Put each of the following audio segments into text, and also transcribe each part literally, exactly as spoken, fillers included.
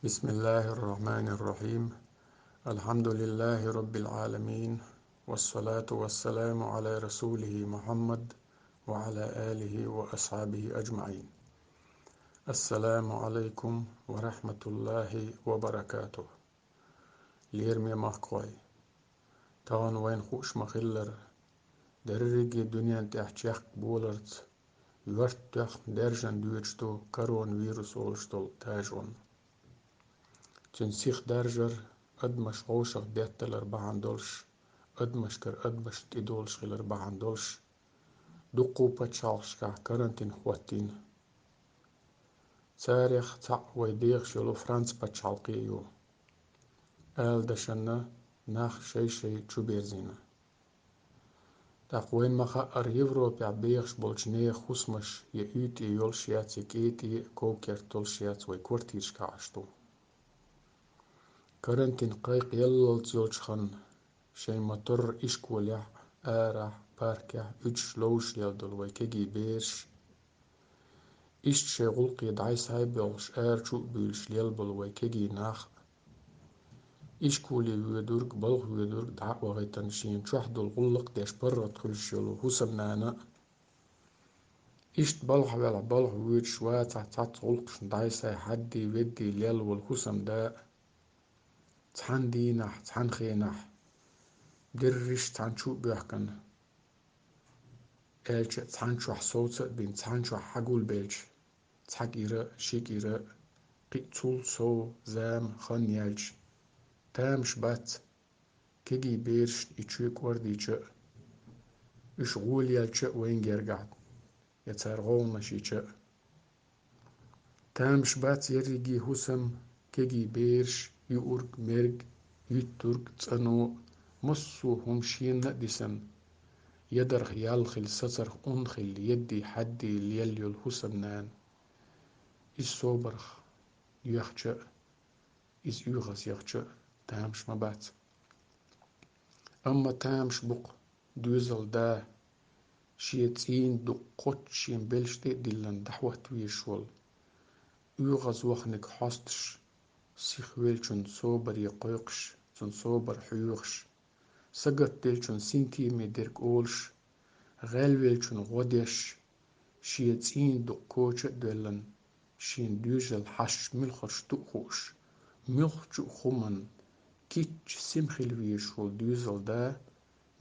بسم الله الرحمن الرحيم. الحمد لله رب العالمين. والصلاة والسلام على رسوله محمد وعلى آله وأصحابه أجمعين. السلام عليكم ورحمة الله وبركاته. Лераме махкахой. Тахана вайна хууш ма-хиллара, дерриге дуьнен тӀехь чехка боларца, йорта тоьхна даьржина доьдуш ду коронавирус олуш долу тажон. Цуьнан сиха даржар, адамаш вовшах детталар бахьана долуш, адамашкара адамаш тӀедолуш хилар бахьана долуш, дуккха а пачхьалкхашкахь карантин хӀоттийна. Царех цхьаъ вай дехаш йолу Франц пачхьалкхе ю. Ала дашанна нах шай-шай чу берзийна. ТӀаккха вайна ма-хаъара, Европехь бехаш болчу нехан хӀусамаш я уьйтӀе йолуш яц, я кӀетӀе а, ков-керт долуш яц, вай квартирашкахь Ӏаш ду. Карантин кхайкхаяллалц йолчу ханна шайн ма-торра ишколехь а, арахь а, паркехь а уьдуш-ловзуш лелла долу вай кегий бераш, иштта шайн гӀуллакхе дӀай-схьай боьлхуш, ара чу а буьйлуш лелла болу вай кегий нах а, ишколе воьдург, балха воьдург дӀа а вахийтина, шена чохь долу гӀуллакх деш паргӀат хуьлуш йолу хӀусамнана а, иштта балхахь велахь балха воьдуш, вацахь цхьацца гӀуллакхашна дӀай-схьай хьадде-ведде лелла волу хӀусамда а, цхьана дийнахь, цхьана хенахь, дерриш цхьана чу а боьхкина, аьлча а цхьана чохь совца а бина, цхьана чохь хьагулбелча, цхьа кӀира а, ши кӀира а, кхин а цул сов, зама, хан яьлча, тамаш бац кегий берашна и чоь кӀордийча а, уьш гӀолаелча а вайн гергахь, я цара гӀовгӀанаш йича а. Тамаш бац ерриге хӀусам, кегий бераш, юург, мерг, юьттург, цӀано, массо а хӀума шена а дисина, ядарх ял хилла, сацарх ун хилла, едде хьадде лелла йолу хӀусамнана. Иза собарх йоьхча а, иза оьгӀаз яхча а тамаш ма бац. Амма тамаш бу-кх доьзал да, шен цӀийнан дукъ кхоччуш, шен белш тӀе а диллина, дӀахӀотта везаш волу, оьгӀаз ваханиг хьостуш, сихвеллачун собаре кхойкхуш, цуьнан собар хьоьхуш, сагатделлачун синтеме дерг олуш, гӀелвеллачун гӀо деш, шен цӀийнан дукъ коча а доьллина, шен доьжал хьашт муьлхарш ду а хууш, муьлххачу а хӀуманна кийча сема хила везаш волу доьзал да,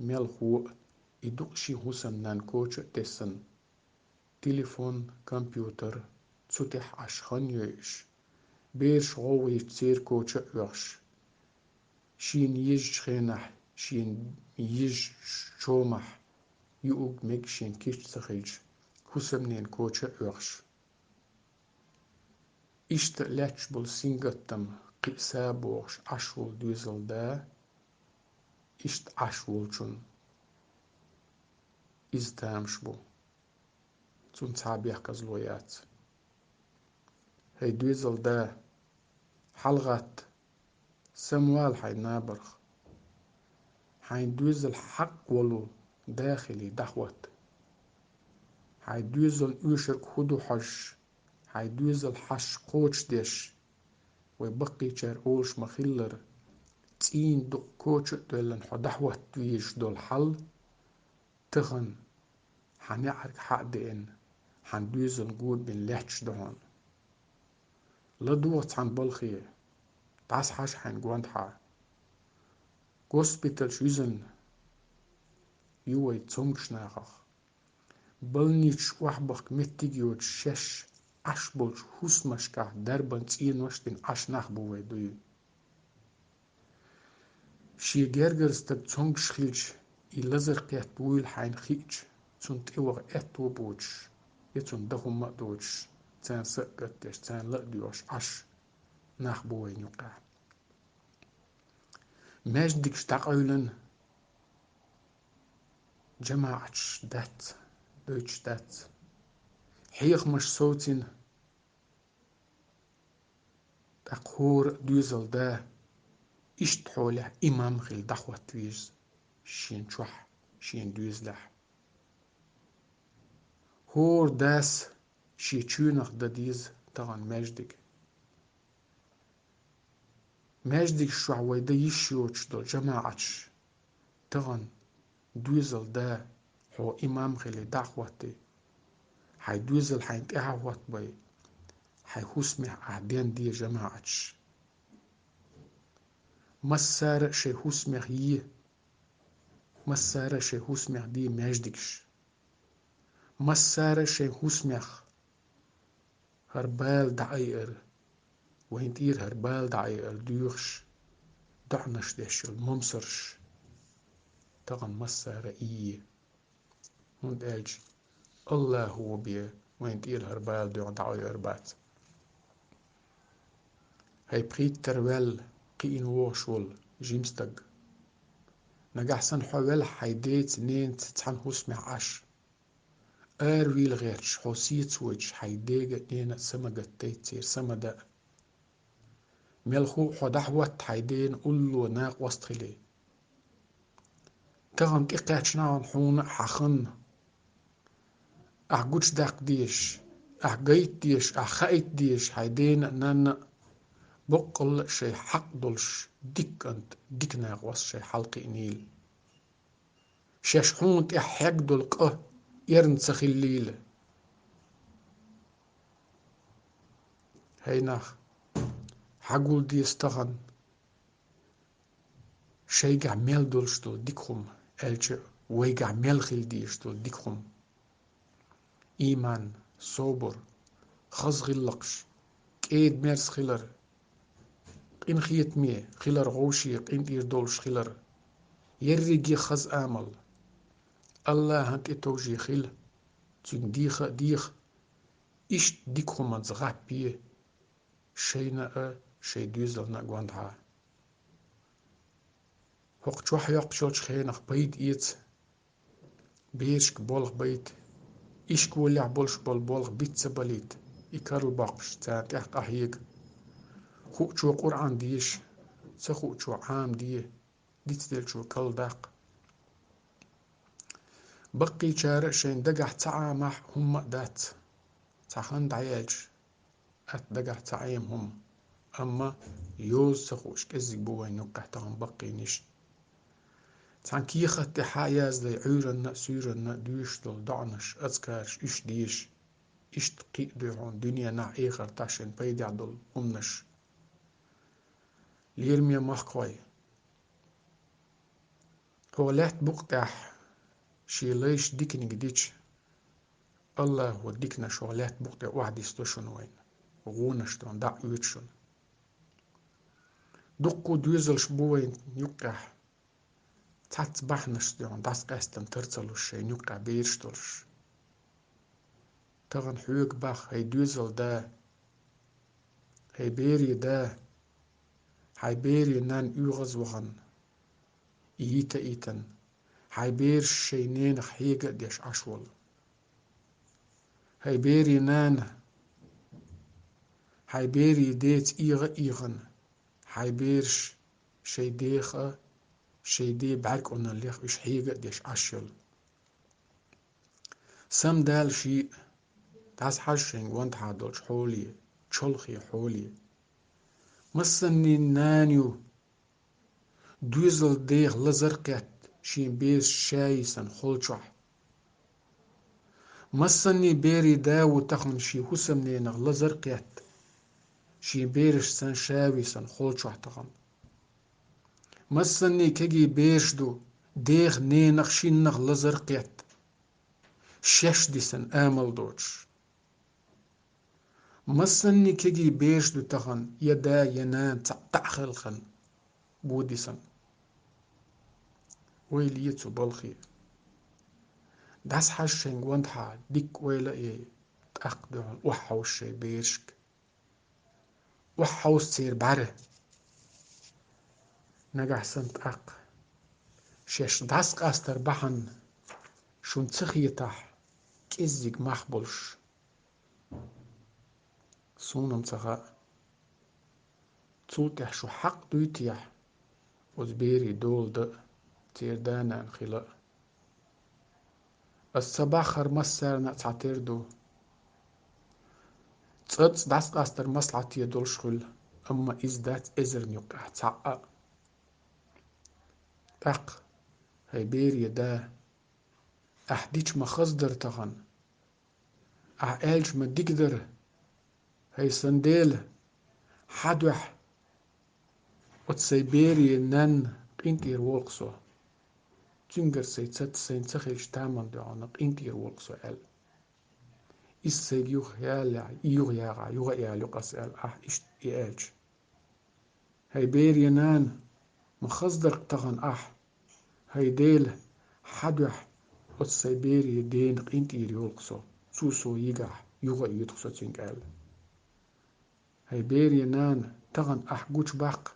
мелхо а, и дукъ шен хӀусамнана коча а тесна, телефон, компьютер, цу тӀехь Ӏаш хан йойуш, бераш гӀовгӀа йича церан коча а оьхуш, шена езачу хенахь, шена езачу чомахь юург, мерг шена кийча ца хилча, хӀусамнена коча а оьхуш. Иштта лаьтташ болу сингаттам кхин а са бохуш Ӏаш волу доьзал да, иштта Ӏаш волчун иза тамаш бу. Цунна цхьа а бехказло яц. ХӀай доьзал да, хьалагӀатта, самавала хьайн набарх. Хьайн доьзал хьакъ волу да хилий дӀахӀотта. Хьайн доьзална оьшург хӀун ду хьожуш, хьайн доьзал хьашт кхочушдеш, вай баккхийчара олуш ма-хиллара, цӀийнан дукъ коча а доьллина хьо дӀахӀотта везаш долу хьал, тахана хьан неӀарга хьа а деана, хьан доьзална го а бина лаьтташ ду хьуна. ЛадогӀа цхьана балхе, дӀасахьажа хьайн гондахьа. Госпиталш юьзна ю вай цомгуш нахах. Больницаш охьабахка меттиг йоцуш, шаьш Ӏаш болчу хӀусамашкахь дарбан цӀенош дина Ӏаш нах бу вай дуй. Шен гергара стаг цомгуш хилча, и лазар кхетта вуйла хьайна хиъча, цунна тӀе ваха аьтто а боцуш, я цунна дан хӀумма а доцуш, царна са а гатдеш, царна ла а доьгӀуш Ӏаш нах бу вайна юккъехь. Маьждигаш дӀакъевлина, жамаӀаташ дац, дойтуш дац. Хьехамаш совцийна, тӀаккха хӀора доьзал да иштта хьолехь имам хила дӀахӀотта веза шен чохь, шен доьзалехь. ХӀора дас шен чоьнах дан деза тахана маьждиг. Маьждигаш чохь вай дан йиш йоцуш долу жамаӀаташ, тахана доьзал да, хьо имам хилий, дӀа а хӀоттий, хьайн доьзал хьайна тӀаьхьа хӀоттабой, хьайн хӀусамехь ахь ден де жамаӀаташ. Массара а шайн хӀусамех е, массара а шайн хӀусамех де маьждигаш. Массара а шайн хӀусамех хӀара бала дӀаайар, вайн тӀера хӀара бала дӀаайар доьхуш, доӀанаш деш йолу момсарш тахана массара а е. ХӀунда аьлча АллахӀа бен вайн тӀера хӀара бала доьху дӀаайар бац. ХӀай пхийттара ваьлла, кхиъна вогӀуш волу жима стаг. Нагахь санна хьо велахь хьайн деца, ненаца цхьана хӀусамехь Ӏаш, аравийла гӀерташ, хьо сецавойтуш, хьайн дега а, нена а са ма гатдайта церан, са ма дан а. Мелхо а хьо дӀахӀотта хьайн дена улло накъост хилий. Тахана тӀекхаьчна хьуна а хьан хан. Ахь гучудаккха дезаш, ахь гайта дезаш, ахь хаийта дезаш хьайн дена а, нанна а, боккъалла а шайн хьакъ долуш дика кӀант, дика накъост шайн хьалакхиънийла. Шаьш хьуна тӀехь хьегна долу къа эрна ца хиллийла. ХӀай нах, хьагулдеза тахана шайгахь мел долуш долу дика хӀума, аьлча вайгахь мел хила дезаш долу дика хӀума. Ийман, собар, хаза гӀиллакхаш, кӀеда-мерза хилар, къинхетаме хилар, вовшийн къинтӀера долуш хилар, ерриге хаза амал, АллахӀан тӀетовжий хила, Цуьнга деха а деха, иштта дика хӀуманца гӀаппе шайна а, шайн доьзална а гондӀахьа. ХӀокху чохь йоккхуш йолчу хенах пайда эца, берашка болх байта, ишколехь болуш болу болх биц ца балийта, и карла боккхуш, царна тӀехь къахьега. Хуучо Къуръан деша, ца хуучо Ӏамаде, дицделлачо кӀалдаккха. Баккхийчара шайн дагахь ца Ӏамахь хӀумма а дац, цхьа хан дӀаяьлча, атта дагахь ца Ӏема хӀума, амма йоза ца хууш кӀеззиг бу вайн юккъехь тахана баккхийнаш. Цхьана кехат тӀе хьа а яздай, Ӏуьйранна а, суьйранна а доьшуш долу доӀанаш, азкараш, уьш деша, иштта кхиа дуьхьал дуьненахь, эхартахь шайн пайдехь долу хӀуманаш. Лераме махкахой, хӀокху лаьтта букъа тӀехь шен лайш диканиг дича, АллахӀо диканаш хӀокху лаьтта букъа тӀе охьадисдо шуна вайна, гӀонаш тӀе дӀа а оьцу шуна. Дуккха доьзалш бу вайн юккъехь, цхьацца бахьанашца дуьхьал дӀасакъаьстина тар ца луш шайн юккъехь бераш долуш. Тахана хьоьга боху, хӀай доьзал да, хӀай берийн да, хьайн берийн нанна оьгӀаз вахана, йийта а йитина, хьайн бераш шайн ненах хьега а деш Ӏаш волу. ХӀай берийн нана, хьайн берийн деца эгӀа а эгӀана, хьайн бераш шайн деха а, шайн ден бӀаьрг-Ӏуналлех уьш хьега а деш Ӏаш йолу. Самадала шиъ, дӀасахьажа шайн гондӀахьа долчу хьоле, чолхе хьоле. Массанний нана ю, доьзал деха лазар а кхетта, шен бераш ша йисина холчохь. Массанний берийн да ву тахана шен хӀусамненах лазар а кхетта, шен бераш санна ша висина холчохь тахана. Массанний кегий бераш ду, дех, ненах, шиннах лазар а кхетта, шаьш дисина амал доцуш. Массанний кегий бераш ду тахана, я да, я нана цхьаъ дӀа а хелхина, го дисина. Ойла е цу балхе. ДӀасахьажа шайн гондӀахьа, дикка ойла а яй, тӀаккха дуьхьал охьахьовса шайн берашка. Охьахьовса церан бӀаьра. Нагахь санна тӀаккха шаьш дӀасакъастар бахьана шуна ца хетахь, кӀеззиг мах болуш. Суна-м ца хаьа, цул тӀаьхьа шу хьакъ дуй техьа, оцу берийн дола дан а, церан да-нана хила а. Ас ца баххар массарна а цхьатера ду. ЦӀацӀа дӀасакъастар маслахьате долуш хуьлу, амма иза дац эзарна юккъехь цхьаъ а. ТӀаккха: «ХӀай берийн да, ахь дича ма хаздар тахана. Ахь аьлча ма дика дара. ХӀай сан Дела, хьан дуьхьа оцу сайн берийн нанна къинтӀера волу-кх со. Цуьнгара сайн ца, сайн ца хилча таман дуьхьа къинтӀера волу-кх со», — аьлла. Иза сайга юха ялале, и юха яхахь, юха а ялайо-кх ас аьлла, ахь иштта и аьлча. «ХӀай берийн нана, ма хаздар-кх тахана ахь. ХӀай Дела, хьан дуьхьа оцу сайн берийн дена къинтӀера йолу-кх со, цо со йигахь, юха а йита-кх со цуьнга», — аьлла. «ХӀай берийн нана, тахана ахь гучубаккха,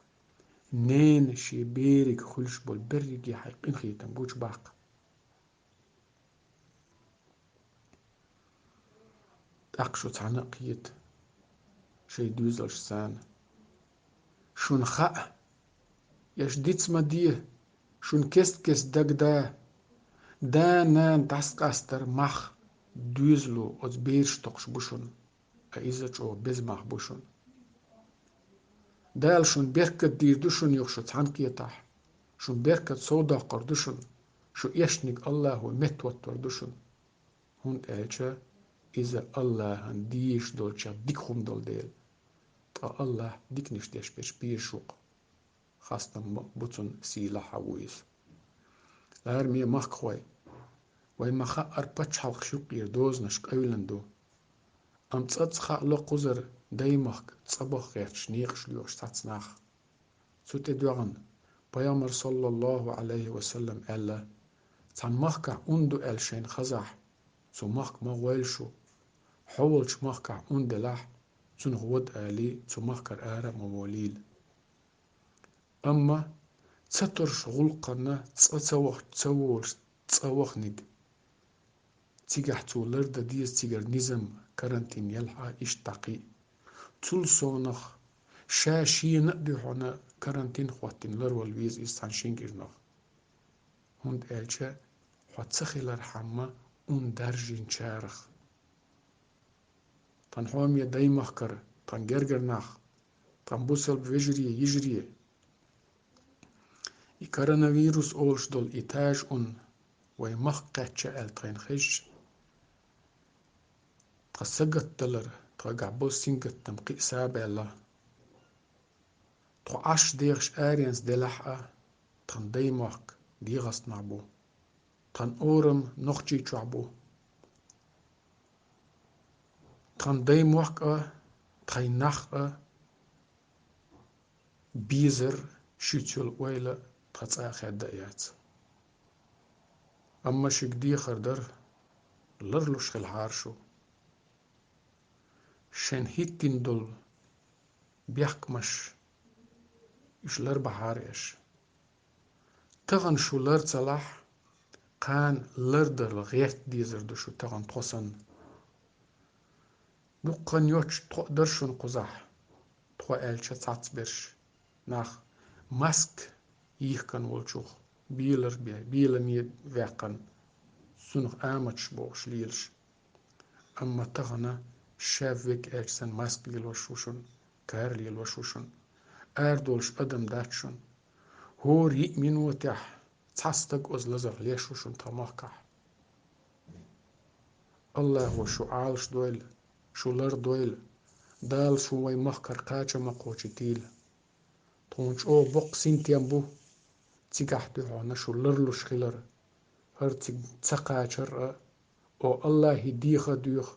ненан шен бериг хуьлуш болу берриге хьайн къинхетам гучубаккха. ТӀаккха шу цхьаьна а кхета шайн доьзалшца. Шуна хаьа, я шу диц ма де, шуна кест-кеста дагада, да-нана дӀасакъастар мах доьзало оцу бераш токхуш бу шуна, а иза чӀогӀа беза мах бу шуна. Дала шуна беркат дийр ду шуна юха шу цхьаьна кхетахь, шуна беркат совдоккхур ду шуна, шу эшниг Аллахо меттахӀоттор ду шуна, хӀунда аьлча иза Аллахьан дезаш долчех дика хӀума долу дела, ткъа Аллахь диканаш деш берш безаш ву-кх. Хастам бу цунна, сийлахь а ву иза». Лараме махкахой, вай ма-хаъара пачхьалкхаш юккъера дозанаш къевлина ду. Амма цкъацкъа хаало кхузара даймахка цӀа баха гӀерташ некъаш лоьхуш цхьацца нах. Цу тӀе доьгӀна, Пайхамар, саллаллаху Ӏалайхи ва саллам, аьлла: «Цхьана махкахь ун ду аьлла шайна хазахь, цу махка ма гӀойла шу. Хьо волчу махкахь ун делахь, цунах вада алий, цу махкара ара а ма волийла». Амма ца тарш гӀуллакхана цкъа ца вах-, ца волуш цкъа вахниг, цигахь цо лардан деза цигара низам, карантин елахь а, иштта дӀакхин а. Цул совнаха ша шена а дуьхьал карантин хӀоттийна ларвала веза иза цхьана шина кӀирнах. ХӀунда аьлча хьо ца хилархьама ун даржинчарах. Тхан хьоме даймахкара, тхан гергара нах, тхан бусалба вежарий, йижарий, и коронавирус олуш долу и тажа ун вай махка кхаьчча аьлла тхайна хезча, тхан сагатдалар, тхагахь болу сингаттам кхин а сабаьлла. Тхо Ӏаш дехаш аренца делахь а, тхан даймахка дегӀастанахь бу, тхан орам Нохчийчохь бу. Тхан даймохк а, тхайн нах а безар, шуьца йолу ойла тхан цкъа а хадда а яц. Амма шуьга дехар дара, ларлуш хилахьара шу. Шайн хӀиттина долу бехкамаш, уьш ларбахьара аш. Тахана шу лар ца лахь, кхана лардарла гӀерта дезар ду шу тахана тхо санна. Дуккха хан йоццуш тхо а дара шуна кхузахь, тхо аьлча цхьацберш нах, маска йихкина волчух, белар бе-, беламе ваьккхина, цунах аматаш бохуш лелаш. Амма тахана шаьв вег аьлча санна маска лелош ву шуна, кара лелош ву шуна. Арадолуш адам дац шуна. ХӀора йиъ минотехь цхьа стаг оцу лазарх леш ву шуна тхан махкахь. Аллахо шу Ӏалашдойла, шу лардойла, Дала шу вайн махкара кхача ма кхочуьйтийла. Тхуна чӀогӀа боккха синтем бу, цигахь дуьхьал шу ларлуш хилар, хӀара цига ца кхачар а, о Аллахье деха а доьху.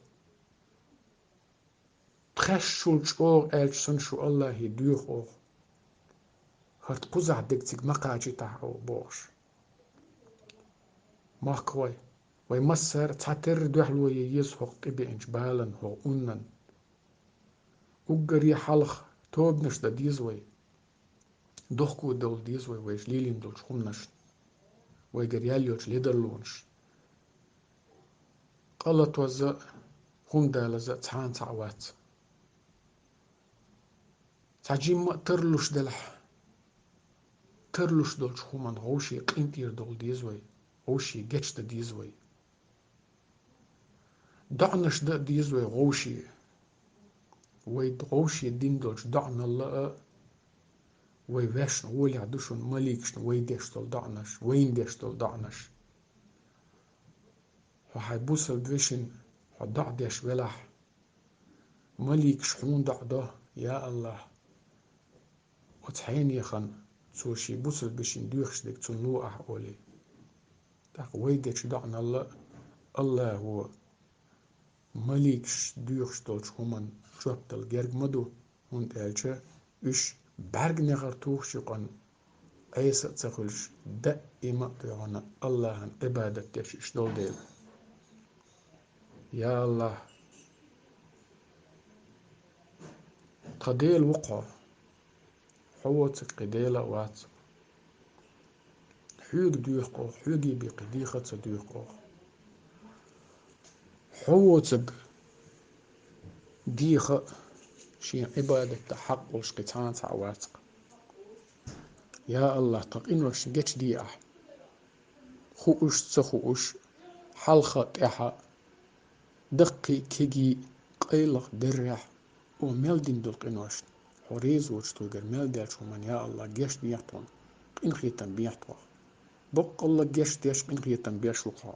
Тхаьшшул чӀогӀа аьлча санна шу Аллахье доьху оха. ХӀара кхузахь дерг цига ма кхачийтахь оха бохуш. Махкахой, вай массара а цхьатерра дуьхьало е еза хӀокху тӀебеанчу балан, хӀокху уннан. Уггаре хьалха тобанаш дан деза вай. Дохко довла деза вай вайша лелийна долчу хӀуманашна, вайгара ял йолчу ледарлонаш. Къа латоза а, хӀума далаза а цхьана цхьаъ вац. Цхьа жимма а тарлуш делахь, тарлуш долчу хӀуманна вовшийн къинтӀера довла деза вай, вовшийн гечдан деза вай. ДоӀанаш дан а деза вай вовшийн. Вай дӀовше дина долчу доӀаналла а, вай вешна гӀолехь ду шуна маликашна вай деш долу доӀанаш, вайна деш долу доӀанаш. Хьо хьайн бусалба вешина хьо доӀа деш велахь, маликаш хьуна доӀа до: «Я АллахӀ, оцу хьенехана цо шен бусалба вешина доьхуш дерг цунна ло ахь», — олий. ТӀаккха вай дечу доӀаналла а АллахӀо маликаш доьхуш долчу хӀуманна жоп дала герга ма ду, хӀунда аьлча уьш бӀаьрганегӀар тухучу юкъана Ӏеса а ца хуьлуш, даима а тӀехула АллахӀан Ӏибадат деш уьш долу дела. Я АллахӀ, тхан Дела ву-кх хьо, хьо воцург кхин Дела а вац. Хьоьга доьху-кх оха, хьоьга бен кхин деха а ца доьху-кх оха. Хьо воцург деха а, шен Ӏибадат дан хьакъ волуш кхин цхьа а вац-кх. Я АллахӀ, тхан къиношна гечде ахь. Хууш а, ца хууш а, хьалха а, тӀаьхьа а, даккхий а, кегий а, къайлаха а, беррехь а, оха мел дина долу къиношна, хьо реза воцуш тхоьгара мел даьллачу хӀуманна, я АллахӀ, гечдехьа тхуна, къинхетам бехьа тхох. Баккъалла гечдеш, къинхетам беш ву-кх хьо.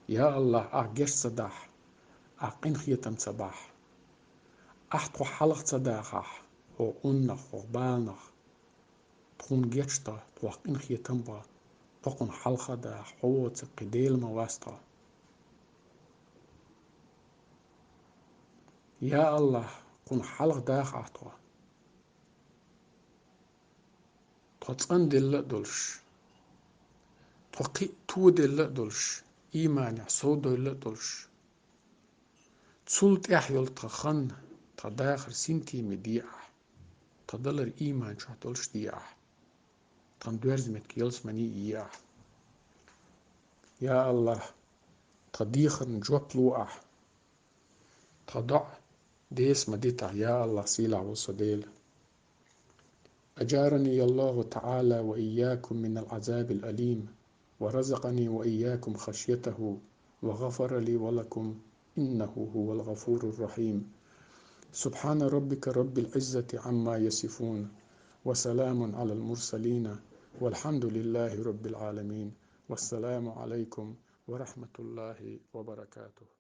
Я АллахӀ, ахь геч ца дахь, ахь къинхетам ца бахь, ахь тхо хьалха ца дахахь, хӀокху Ӏуннах, хӀокху баланах, тхуна гечдан, тхох къинхетам бан, тхо кхунна хьалха а даха, хьо воцург кхин Дела ма вац тхо. Я АллахӀ, кхунна хьалха даха ахь тхо. Тхо цӀанделла а долуш, тхо кхин а тоделла а долуш, ийманехь совдевлла а долуш, цул тӀаьхьа йолу тхан хан, тхан дахар синтеме де ахь, тхан далар ийман чохь долуш де ахь, тхан доьрза меттиг ялсамане е ахь. Я АллахӀ, тхан дехарна жоп ло ахь. Тхан доӀа деса ма дитахь, я АллахӀ, сийлахь волу сан Дела. أجارني الله تعالى وإياكم من العذاب الأليم، ورزقني وإياكم خشيته، وغفر لي ولكم، إنه هو الغفور الرحيم. سبحان ربك رب العزة عما يصفون، وسلام على المرسلين، والحمد لله رب العالمين. والسلام عليكم ورحمة الله وبركاته.